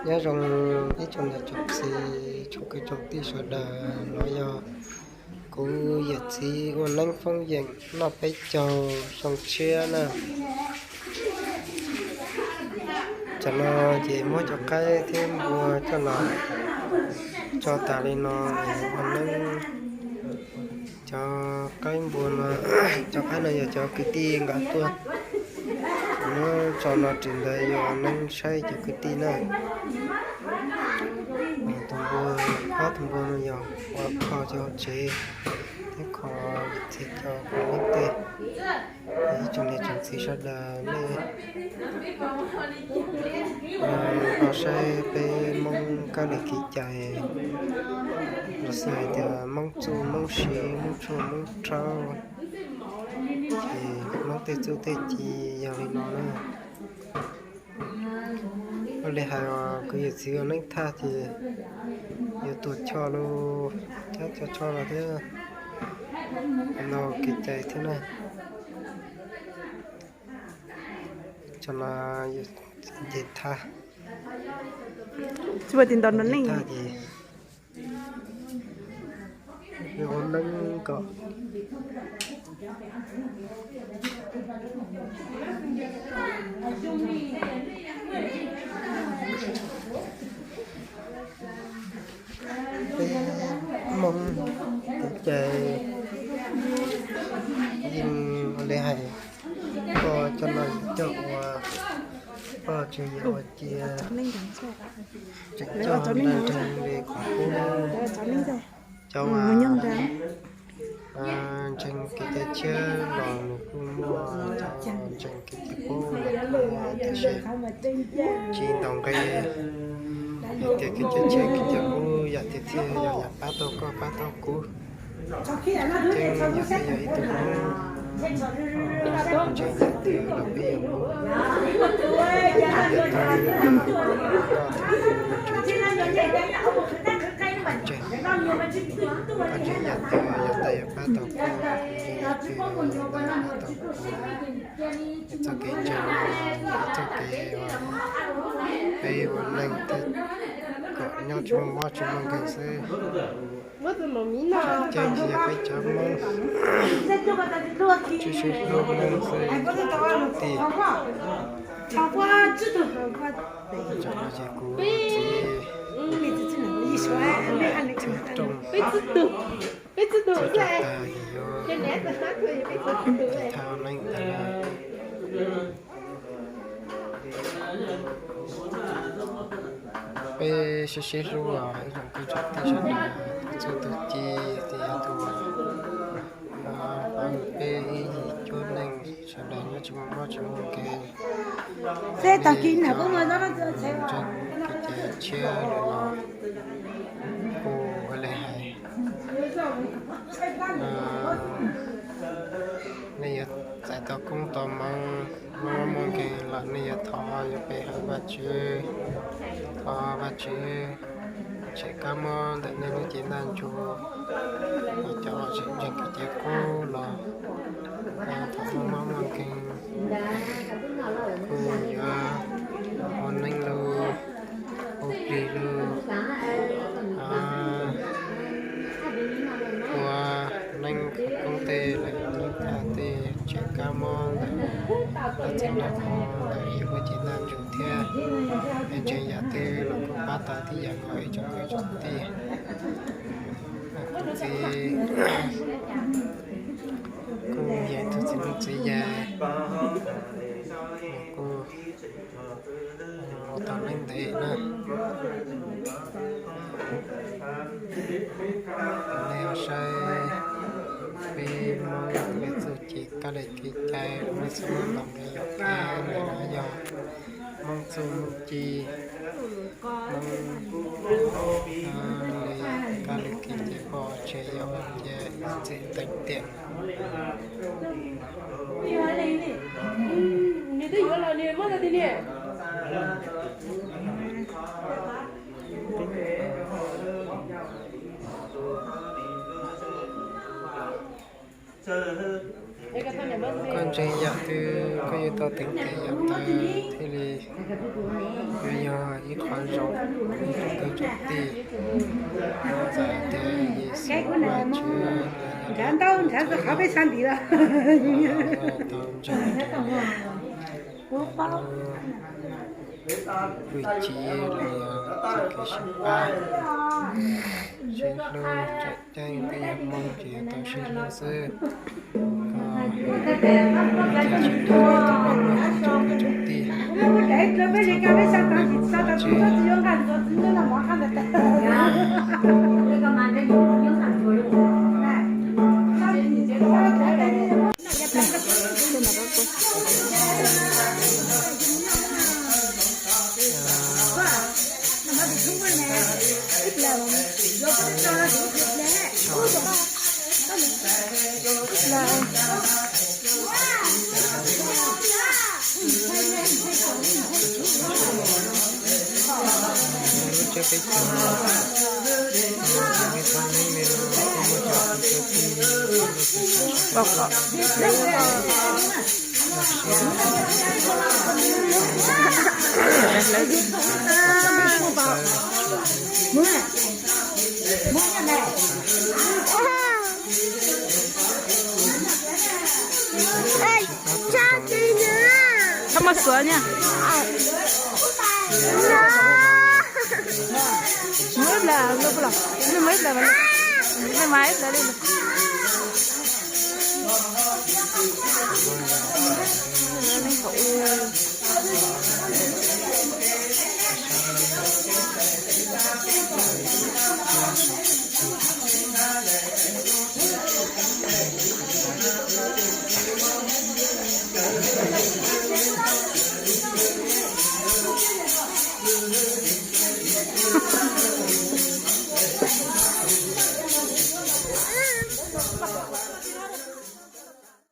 Nyob zoo ib tsoom niam tsoom txiv tsoom kwv tsoom tij sawv daws, no yog kuv yawm txiv Ua Neeb Foob Yeem noj peb caug xyoo tshiab na. Tam no ces muab cov qaib thiab npua coj los tso tas li no, Ua Neeb. Cov qaib npua no, cov qaib no yog cov kwv tij nqa tuaj, muab tso no ris ntawd yuav Ua Neeb saib cov kwv tij na. Tus npua, ob tug npua no yog ua kho cov hauv tsev thiab kho yawm txiv cov hauv lub tej. Ib tsoom niam tsoom txiv sawv daws nej ho saib peb Hmoob kab li kev cai los xij hais tias Hmoob txuj Hmoob si Hmoob tshuaj Hmoob rhaub, ces Hmoob tej txuj tej ci yog li no na. Ua li hais os, kuv yawm txiv Ua Neeb thaj ces yuav tuag choj los, cab cov choj los thiab, no kev cai thiab na. Tam no yawm txiv nce thaj, tsis ua ti nto no ne, thaj ces yuav ua neeb kom peb Hmoob kev cai yeej ua li hais, koj coj noj coj ua, koj tsis yog ua cia, tseem coj nrog nreeg li qhov qub, cov uas ntseeg kev cai tshiab los nws kuj muaj, cov ntseeg kev cai qub los kuj muaj, tiam sis tsis ntaus nqi. Hais tias kev cai tshiab kev cai qub yam tiag thiaj yog yam pab tau koj pab tau kuv. Ces yog, yog ib tug Hmoob ntseeg yam twg los peb yuav mus, ntseeg yam twg los koj thiaj mus ntseeg, koj ntseeg yam twg yog tus yuav pab tau koj, ntseeg yam twg yog tus yuav pab tau kuv. Txoj kev ntseeg no yog ib txoj kev uas peb ua neej thiab kom nyob tsis muaj mob tsis muaj nkeeg xwb. Tseem ceeb tsis yog peb cov Hmoob, tsis sib hlub Hmoob xwb, tij. Tam no ces kuv txiv, txiv rooj, txiv rooj tag ces yuav thaj neeb ntag na. Peb sib sib hlub os ib tsoom kwv tsoom tij sawv daws, txhua tus ci, txhua tus, peb ib yig cuab neej sawv daws nyob tsis muaj mob tsis muaj nkeeg. Nej cov ntseeg kev cai tshiab los kuj ua li hais, nej yuav txais tau koob tau hmoov, muaj mob muaj nkeeg los nej yuav thov yuav pe hawm Vajtswv, thov Vajtswv tshem kab mob ntawm nej lub cev ntaj ntsug. Cov uas tseem ntseeg kev cai qub los thaum muaj mob muaj nkeeg kuj yuav ua neeb lug, ua plig lug, ua neeb koob tej los yog neeb thaj tej, tshem kab mob ntawm dab tsi nrog rau ntawm yus lub cev ntaj ntsug thiab. Peb ntseeg yam twg los kuj pab tau tib yam nkaus ib tsoom kwv tsoom tij. Kuv txiv kuj yog ib tug txiv neej txiv yaig, kuj ua tau neeb ntev na. Nej ho saib peb Hmoob tej txuj ci kab li kev cai, nej txhob muab ntaus nqi yam kev, ntawm no yog Hmoob txuj Hmoob ci, Hmoob li kab li kev cai pov tseg yog ua cia ib txwm teev tiam. Koj ntseeg yam twg koj yuav tau teev tiam yam ntawd thiaj li yuav yog ib qho Zoo, tsoom kwv tsoom tij, txawm tias Yexus Khetos, nrhav ntau nrhav txog qhov peb sab ntiv los tau ntseeg, kuv paub, phooj ywg los yog txoj kev sib pab, sib hlub, tseem ceeb tej yam Hmoob ces tau sib hlub xwb. Koj thiaj tsis dhau tau los tsoom kwv tsoom tij, txhob txhob txwj. Lub tsheb peb caug, me thaj neeb me no kuj muaj cov kwv cov tij, lub tsheb sab peb caug. Thab muaj xuav nyaj. Muaj ib pliag, muaj ib pliag, muaj ib pliag li.